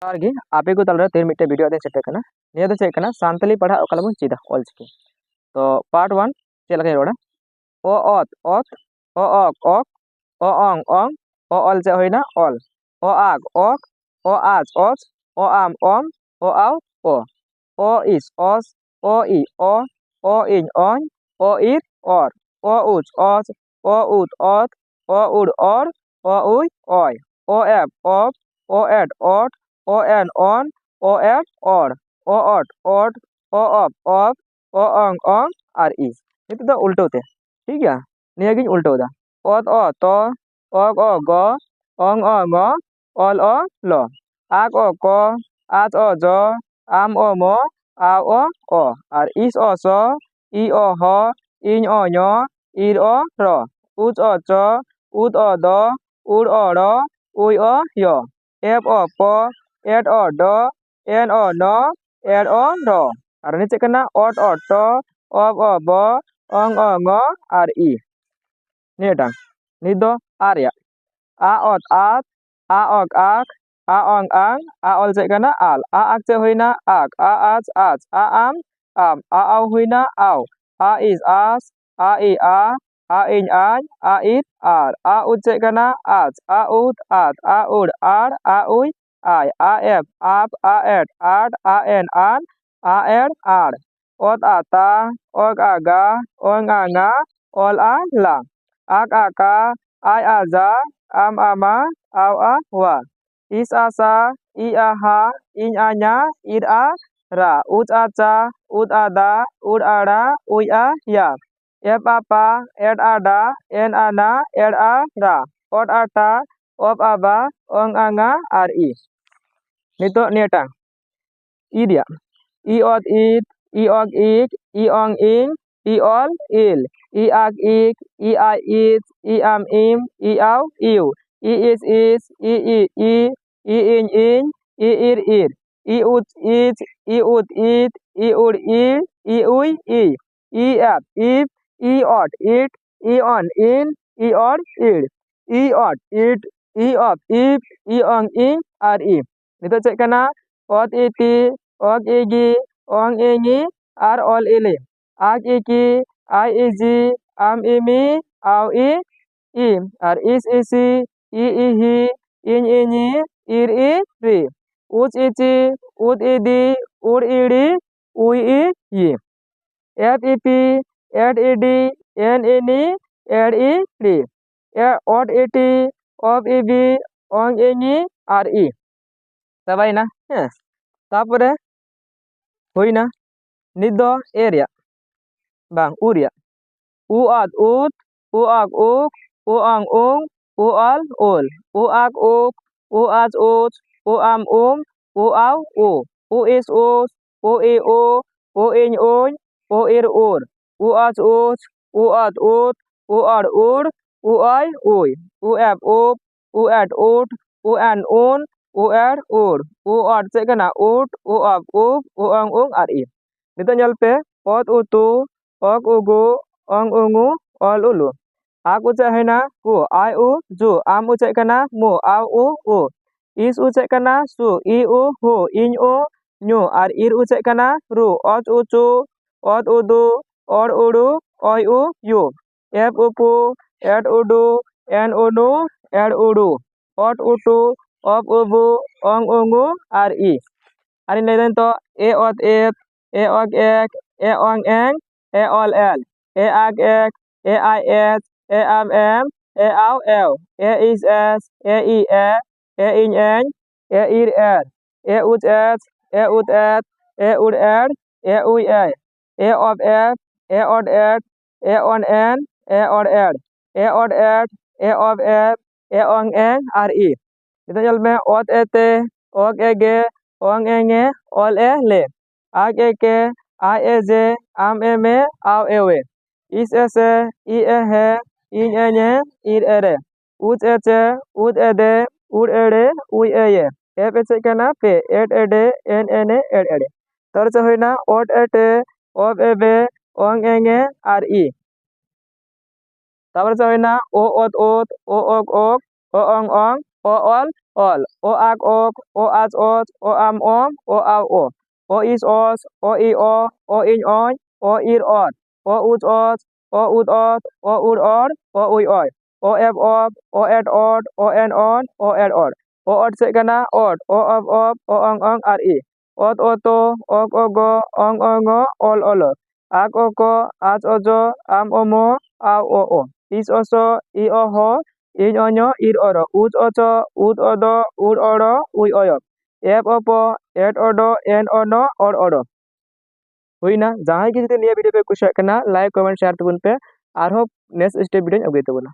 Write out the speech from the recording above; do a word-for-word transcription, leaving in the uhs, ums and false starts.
ᱡᱚᱦᱟᱨ ᱜᱮ, ᱟᱯᱮ ᱠᱚ ᱛᱟᱞᱟᱨᱮ ᱛᱮᱦᱮᱧ ᱢᱤᱫᱴᱮᱱ ᱵᱷᱤᱰᱤᱭᱳ ᱟᱛᱮᱧ ᱥᱮᱴᱮᱨ ᱠᱟᱱᱟ᱾ ᱱᱤᱭᱟᱹ ᱫᱚ ᱪᱮᱫ ᱠᱟᱱᱟ? ᱥᱟᱱᱛᱟᱞᱤ ᱯᱟᱲᱦᱟᱜ ᱚᱠᱟ ᱞᱮᱠᱟ ᱵᱚᱱ ᱪᱮᱫᱟ, ᱚᱞ ᱪᱤᱠᱤ᱾ ᱛᱚ ᱯᱟᱨᱴ ᱚᱣᱟᱱ ᱪᱮᱫ ᱞᱮᱠᱟᱧ ᱨᱚᱲᱟ? ᱚ ᱚᱛ ᱚᱛ, ᱚ ᱚᱠ ᱚᱠ, ᱚ ᱚᱝ ᱚᱝ, ᱚ ᱚᱞ ᱪᱮᱫ ᱦᱩᱭᱱᱟ? ᱚᱞ᱾ ᱚ ᱟᱜ ᱚᱠ, ᱚ ᱟᱪ ᱚᱪ, ᱚ ᱟᱢ ᱚᱢ, ᱚ ᱟᱣ ᱚ, ᱚ ᱤᱥ ᱚᱥ, ᱚ ᱤ ᱚ, ᱚ ᱤᱧ ᱚᱧ, ᱚ ᱤᱨ ᱚᱨ, ᱚ ᱩᱪ ᱚᱪ, ᱚ ᱩᱫ ᱚᱛ, ᱚ ᱩᱲ ᱚᱲ, ᱚ ᱩᱭ ᱚᱭ, ᱚ ᱮᱯ ᱚᱯ, ᱚ ᱮᱴ ᱚᱴ, ᱚ ᱮᱱ ᱚᱱ, ᱚ ᱮᱯ ᱚᱲ, ᱚ ᱚᱴ ᱚᱴ, ᱚ ᱚᱯ ᱚᱯ, ᱚ ᱚᱝ ᱚᱝ ᱟᱨ ᱤ᱾ ᱱᱤᱛᱚᱜ ᱫᱚ ᱩᱞᱴᱟᱹᱣ ᱛᱮ, ᱴᱷᱤᱠ ᱜᱮᱭᱟ? ᱱᱤᱭᱟᱹ ᱜᱤᱧ ᱩᱞᱴᱟᱹᱣ ᱮᱫᱟ᱾ ᱚᱛ ᱚ ᱛᱚ, ᱚᱜ ᱚ ᱜᱚ, ᱚᱝ ᱚ ᱝᱚ, ᱚᱞ ᱚ ᱞᱚ, ᱟᱠ ᱚ ᱠᱚ, ᱟᱪ ᱚ ᱡᱚ, ᱟᱢ ᱚ ᱢᱚ, ᱟᱣ ᱚ ᱚ, ᱟᱨ ᱤᱥ ᱚ ᱥᱚ, ᱤ ᱚ ᱦᱚ, ᱤᱧ ᱚ ᱧᱚ, ᱤᱨ ᱚ ᱨᱚ, ᱩᱪ ᱚ ᱪᱚ, ᱩᱫ ᱚ ᱫᱚ, ᱩᱲ ᱚ ᱲᱚ, ᱩᱭ ᱚ ᱭᱚ, ᱮᱯ ᱚ ᱯᱚ, ᱮᱴ ᱚ ᱰᱚ, ᱮᱱ ᱚ ᱱᱚ, ᱮᱲ ᱚ ᱨᱚ᱾ ᱟᱨ ᱱᱤᱭᱟᱹ ᱪᱮᱫ ᱠᱟᱱᱟ? ᱚᱴ ᱚ ᱴᱚ, ᱚᱵ ᱚ ᱵᱚ, ᱚᱝ ᱚ ᱝᱚ ᱟᱨ ᱤ᱾ ᱱᱤᱭᱟᱹᱴᱟᱝ᱾ ᱱᱤᱛ ᱫᱚ ᱟ ᱨᱮᱭᱟᱜ᱾ ᱟ ᱚᱛ ᱟᱛ, ᱟ ᱚᱜ ᱟᱠ, ᱟ ᱚᱝ ᱟᱝ, ᱟ ᱚᱞ ᱪᱮᱫ ᱠᱟᱱᱟ? ᱟᱞ᱾ ᱟ ᱟᱠ ᱪᱮᱫ ᱦᱩᱭᱱᱟ? ᱟᱠ᱾ ᱟ ᱟᱪ ᱟᱪ, ᱟ ᱟᱢ ᱟᱢ, ᱟ ᱟᱣ ᱦᱩᱭᱱᱟ? ᱟᱣ᱾ ᱟ ᱤᱥ ᱟᱥ, ᱟ ᱤ ᱟ, ᱟ ᱤᱧ ᱟᱧ, ᱟ ᱤᱨ ᱟᱨ, ᱟ ᱩ ᱪᱮᱫ ᱠᱟᱱᱟ? ᱟᱪ᱾ ᱟ ᱩᱫ ᱟᱫ, ᱟ ᱩᱲ ᱟᱲ, ᱟ ᱩᱭ ᱟᱭ, ᱟ ᱮᱯ ᱟᱯ, ᱟ ᱮᱴ ᱟᱴ, ᱟ ᱮᱱ ᱟᱱ, ᱟ ᱮᱲ ᱟᱲ, ᱚᱛ ᱟ ᱛᱟ, ᱚᱜ ᱟ ᱜᱟ, ᱚᱝ ᱟ ᱝᱟ, ᱚᱞ ᱟ ᱞᱟ, ᱟᱠ ᱟ ᱠᱟ, ᱟᱭ ᱟ ᱡᱟ, ᱟᱢ ᱟ ᱢᱟ, ᱟᱣ ᱟ ᱣᱟ, ᱤᱥ ᱟ ᱥᱟ, ᱤ ᱟ ᱦᱟ, ᱤᱧ ᱟ ᱧᱟ, ᱤᱨ ᱟ ᱨᱟ, ᱩᱪ ᱟ ᱪᱟ, ᱩᱫ ᱟ ᱫᱟ, ᱩᱲ ᱟ ᱲᱟ, ᱩᱭ ᱟ ᱭᱟ, ᱮᱯ ᱟ ᱯᱟ, ᱮᱰ ᱟ ᱰᱟ, ᱮᱱ ᱟ ᱱᱟ, ᱮᱲ ᱟ ᱲᱟ, ᱚᱴ ᱟ ᱴᱟ, ᱚᱯ ᱟ ᱵᱟ, ᱚᱝ ᱟ ᱝᱟ ᱟᱨ ᱤ᱾ ᱱᱤᱛᱚᱜ ᱱᱤᱭᱟᱹᱴᱟᱝ ᱤ ᱨᱮᱭᱟᱜ᱾ ᱤ ᱚᱛ ᱤᱛ, ᱤ ᱚᱜ ᱤᱠ, ᱤ ᱚᱝ ᱤᱝ, ᱤ ᱚᱞ ᱤᱞ, ᱤ ᱟᱠ ᱤᱠ, ᱤ ᱟᱭ ᱤᱪ, ᱤ ᱟᱢ ᱤᱢ, ᱤ ᱟᱣ ᱤᱣ, ᱤ ᱤᱥ ᱤᱥ, ᱤ ᱤ ᱤ, ᱤ ᱤᱧ ᱤᱧ, ᱤ ᱤᱨ ᱤᱨ, ᱤ ᱩᱪ ᱤᱪ, ᱤ ᱩᱫ ᱤᱫ, ᱤ ᱩᱲ ᱤᱲ, ᱤ ᱩᱭ ᱤᱭ, ᱤ ᱮᱯ ᱤᱯ, ᱤ ᱚᱴ ᱤᱴ, ᱤ ᱚᱱ ᱤᱱ, ᱤ ᱚᱲ ᱤᱲ, ᱤ ᱚᱴ ᱤᱴ, ᱤ ᱚᱯ ᱤᱯ, ᱤ ᱚᱝ ᱤᱝ ᱟᱨ ᱤ᱾ ᱱᱤᱛᱚᱜ ᱪᱮᱫ ᱠᱟᱱᱟ? ᱚᱛ ᱤ ᱛᱤ, ᱚᱠ ᱤ ᱜᱤ, ᱚᱝ ᱤ ᱧᱤ, ᱟᱨ ᱚᱞ ᱤ ᱞᱤ᱾ ᱟᱠ ᱤ ᱠᱤ, ᱟᱭ ᱤ ᱡᱤ, ᱟᱢ ᱤ ᱢᱤ, ᱟᱣ ᱤ ᱤ, ᱟᱨ ᱤᱥ ᱤ ᱥᱤ, ᱤ ᱤ ᱦᱤ, ᱤᱧ ᱤ ᱧᱤ, ᱤᱨ ᱤ ᱨᱤ᱾ ᱩᱪ ᱤ ᱪᱤ, ᱩᱫ ᱤ ᱫᱤ, ᱩᱲ ᱤ ᱲᱤ, ᱩᱭ ᱤ ᱭᱤ᱾ ᱮᱯ ᱤ ᱯᱤ, ᱮᱰ ᱤ ᱰᱤ, ᱮᱱ ᱤ ᱱᱤ, ᱮᱲ ᱤ ᱲᱤ᱾ ᱮ, ᱚᱰ ᱤ ᱴᱤ, ᱚᱵ ᱤ ᱵᱤ, ᱚᱝ ᱤ ᱧᱤ, ᱟᱨ ᱤ᱾ ᱪᱟᱵᱟᱭᱮᱱᱟ, ᱦᱮᱸ᱾ ᱛᱟᱯᱚᱨᱮ ᱦᱩᱭᱱᱟ, ᱱᱤᱛ ᱫᱚ ᱮ ᱨᱮᱭᱟᱜ, ᱵᱟᱝ, ᱩ ᱨᱮᱭᱟᱜ᱾ ᱩ ᱟᱫ ᱩᱫ, ᱩ ᱟᱠ ᱩᱠ, ᱩ ᱚᱝ ᱩᱝ, ᱩ ᱚᱞ ᱩᱞ, ᱩ ᱟᱠ ᱩᱠ, ᱩ ᱟᱪ ᱩᱪ, ᱩ ᱟᱢ ᱩᱢ, ᱩ ᱟᱣ ᱩ, ᱩ ᱤᱥ ᱩᱥ, ᱩ ᱤ ᱩ, ᱩ ᱤᱧ ᱩᱧ, ᱩ ᱤᱨ ᱩᱨ, ᱩ ᱟᱪ ᱩᱪ, ᱩ ᱟᱫ ᱩᱫ, ᱩ ᱟᱲ ᱩᱲ, ᱩ ᱟᱭ ᱩᱭ, ᱩ ᱮᱯ ᱩᱯ, ᱩ ᱮᱰ ᱩᱰ, ᱩ ᱮᱱ ᱩᱱ, ᱩ ᱮᱲ ᱩᱲ, ᱩ ᱚᱰ ᱪᱮᱫ ᱠᱟᱱᱟ? ᱩᱰ, ᱩ ᱚᱯ ᱩᱯ, ᱩ ᱚᱝ ᱩᱝ, ᱟᱨ ᱤ᱾ ᱱᱤᱛᱚᱜ ᱧᱮᱞ ᱯᱮ, ᱚᱛ ᱩᱛᱩ, ᱚᱠ ᱩᱜᱩ, ᱚᱝ ᱩᱝᱩ, ᱚᱞ ᱩᱞᱩ᱾ ᱟᱠ ᱩ ᱪᱮᱫ ᱦᱩᱭᱱᱟ? ᱠᱩ, ᱟᱭ ᱩ ᱡᱩ, ᱟᱢ ᱩ ᱪᱮᱫ ᱠᱟᱱᱟ? ᱢᱩ, ᱟᱣ ᱩ ᱩ, ᱤᱥ ᱩ ᱪᱮᱫ ᱠᱟᱱᱟ? ᱥᱩ, ᱤ ᱩ ᱦᱩ, ᱤᱧ ᱩ ᱧᱩ, ᱟᱨ ᱤᱨ ᱩ ᱪᱮᱫ ᱠᱟᱱᱟ? ᱨᱩ, ᱚᱪ ᱩ ᱪᱩ, ᱚᱫ ᱩᱫᱩ, ᱚᱲ ᱩᱲᱩ, ᱚᱭ ᱩ ᱭᱩ, ᱮᱯ ᱩᱯᱩ, ᱮᱰ ᱩᱰᱩ, ᱮᱱ ᱩᱱᱩ, ᱮᱲ ᱩᱲᱩ, ᱚᱴ ᱩᱴᱩ, ᱚᱯ ᱩᱵᱩ, ᱚᱝ ᱩᱝᱩ, ᱟᱨ ᱤ᱾ ᱟᱨᱤᱧ ᱞᱟᱹᱭᱫᱟ ᱱᱤᱛᱚᱜ, ᱮ ᱚᱛ ᱮᱛ, ᱮ ᱚᱠ ᱮᱠ, ᱮ ᱚᱝ ᱮᱝ, ᱮ ᱚᱞ ᱮᱞ, ᱮ ᱟᱠ ᱮᱠ, ᱮ ᱟᱭ ᱮᱪ, ᱮ ᱟᱢ ᱮᱢ, ᱮ ᱟᱣ ᱮᱣ, ᱮ ᱤᱥ ᱮᱥ, ᱮ ᱤ ᱮ, ᱮ ᱤᱧ ᱮᱧ, ᱮ ᱤᱨ ᱮᱨ, ᱮ ᱩᱪ ᱮᱪ, ᱮ ᱩᱛ ᱮᱛ, ᱮ ᱩᱲ ᱮᱲ, ᱮ ᱩᱭ ᱮᱭ, ᱮ ᱚᱯ ᱮᱯ, ᱮ ᱚᱰ ᱮᱰ, ᱮ ᱚᱱ ᱮᱱ, ᱮ ᱚᱲ ᱮᱲ, ᱮ ᱚᱰ ᱮᱰ, ᱮ ᱚᱯ ᱮᱯ, ᱮ ᱚᱝ ᱮᱝ, ᱟᱨ ᱤ᱾ ᱱᱤᱛᱚᱜ ᱧᱮᱞ ᱢᱮ, ᱚᱛ ᱮ ᱛᱮ, ᱚᱠ ᱮ ᱜᱮ, ᱚᱝ ᱮᱝ ᱮ, ᱚᱞ ᱮ ᱞᱮ, ᱟᱠ ᱮ ᱠᱮ, ᱟᱭ ᱮ ᱡᱮ, ᱟᱢ ᱮ ᱢᱮ, ᱟᱣ ᱮ ᱣᱮ, ᱤᱥ ᱮ ᱥᱮ, ᱤ ᱮ ᱦᱮ, ᱤᱧ ᱮ ᱧᱮ, ᱤᱨ ᱮ ᱨᱮ, ᱩᱪ ᱮ ᱪᱮ, ᱩᱫ ᱮ ᱫᱮ, ᱩᱲ ᱮ ᱲᱮ, ᱩᱭ ᱮ ᱭᱮ, ᱮᱯ ᱮ ᱪᱮᱫ ᱠᱟᱱᱟ? ᱯᱮ, ᱮᱰ ᱮ ᱰᱮ, ᱮᱱ ᱮ ᱱᱮ, ᱮᱲ ᱮ ᱲᱮ᱾ ᱛᱟᱨ ᱪᱮᱫ ᱦᱩᱭᱱᱟ? ᱚᱴ ᱮ ᱴᱮ, ᱚᱯ ᱮ ᱵᱮ, ᱚᱝ ᱮᱝ ᱮ, ᱟᱨ ᱤ᱾ ᱛᱟᱨᱯᱚᱨᱮ ᱪᱮᱫ ᱦᱩᱭᱱᱟ? ᱳ ᱚᱛ ᱳᱛ, ᱳ ᱚᱠ ᱳᱠ, ᱳ ᱚᱝ ᱚᱝ, ᱚ ᱚᱞ ᱚᱞ, ᱚ ᱟᱜ ᱚᱜ, ᱚ ᱟᱡ ᱚᱡ, ᱚ ᱟᱢ ᱚᱢ, ᱚ ᱟᱣ ᱚ, ᱚ ᱤᱥ ᱚᱥ, ᱚ ᱤ ᱚ, ᱚ ᱤᱧ ᱚᱧ, ᱚ ᱤᱨ ᱚᱨ, ᱚ ᱩᱪ ᱚᱪ, ᱚ ᱩᱫ ᱚᱛ, ᱚ ᱩᱲ ᱚᱲ, ᱚ ᱩᱭ ᱚᱭ, ᱚ ᱮᱵ ᱚᱵ, ᱚ ᱮᱰ ᱚᱰ, ᱚ ᱮᱱ ᱚᱱ, ᱚ ᱮᱲ ᱚᱲ, ᱚ ᱚᱴ ᱥᱮᱫ ᱠᱟᱱᱟ ᱚᱴ, ᱚ ᱚᱵ ᱚᱵ, ᱚ ᱚᱝ ᱚᱝ ᱟᱨ ᱤ, ᱚᱛ ᱚᱛᱚ, ᱚᱠ ᱚᱜᱚ, ᱚᱝ ᱚᱝᱚ, ᱚᱞ ᱚᱞᱚ, ᱟᱠ ᱚᱠᱚ, ᱟᱪ ᱚᱪᱚ, ᱟᱢ ᱚᱢᱚ, ᱟᱣ ᱚ ᱚ, ᱤᱥ ᱚᱥᱚ, ᱤ ᱚᱦᱚ, ᱤᱧ ᱚᱧᱚ, ᱤᱨ ᱚᱨᱚ, ᱩᱪ ᱚᱪᱚ, ᱩᱫ ᱚᱫᱚ, ᱩᱲ ᱚᱲᱚ, ᱩᱭ ᱚᱭᱚ, ᱮᱯ ᱚᱯᱚ, ᱮᱴ ᱚᱰᱚ, ᱮᱱ ᱚᱱᱚ, ᱚᱲ ᱚᱲᱚ᱾ ᱦᱩᱭᱱᱟ᱾ ᱡᱟᱦᱟᱸᱭ ᱜᱮ ᱡᱩᱫᱤ ᱱᱤᱭᱟᱹ ᱵᱷᱤᱰᱤᱭᱳ ᱯᱮ ᱠᱩᱥᱤᱭᱟᱜ ᱠᱟᱱᱟ, ᱞᱟᱭᱤᱠ, ᱠᱚᱢᱮᱱᱴ, ᱥᱮᱭᱟᱨ ᱛᱟᱵᱚᱱ ᱯᱮ᱾ ᱟᱨᱦᱚᱸ ᱱᱮᱠᱥᱴ ᱥᱴᱮᱯ ᱵᱷᱤᱰᱤᱭᱳᱧ ᱟᱹᱜᱩᱭ ᱛᱟᱵᱚᱱᱟ᱾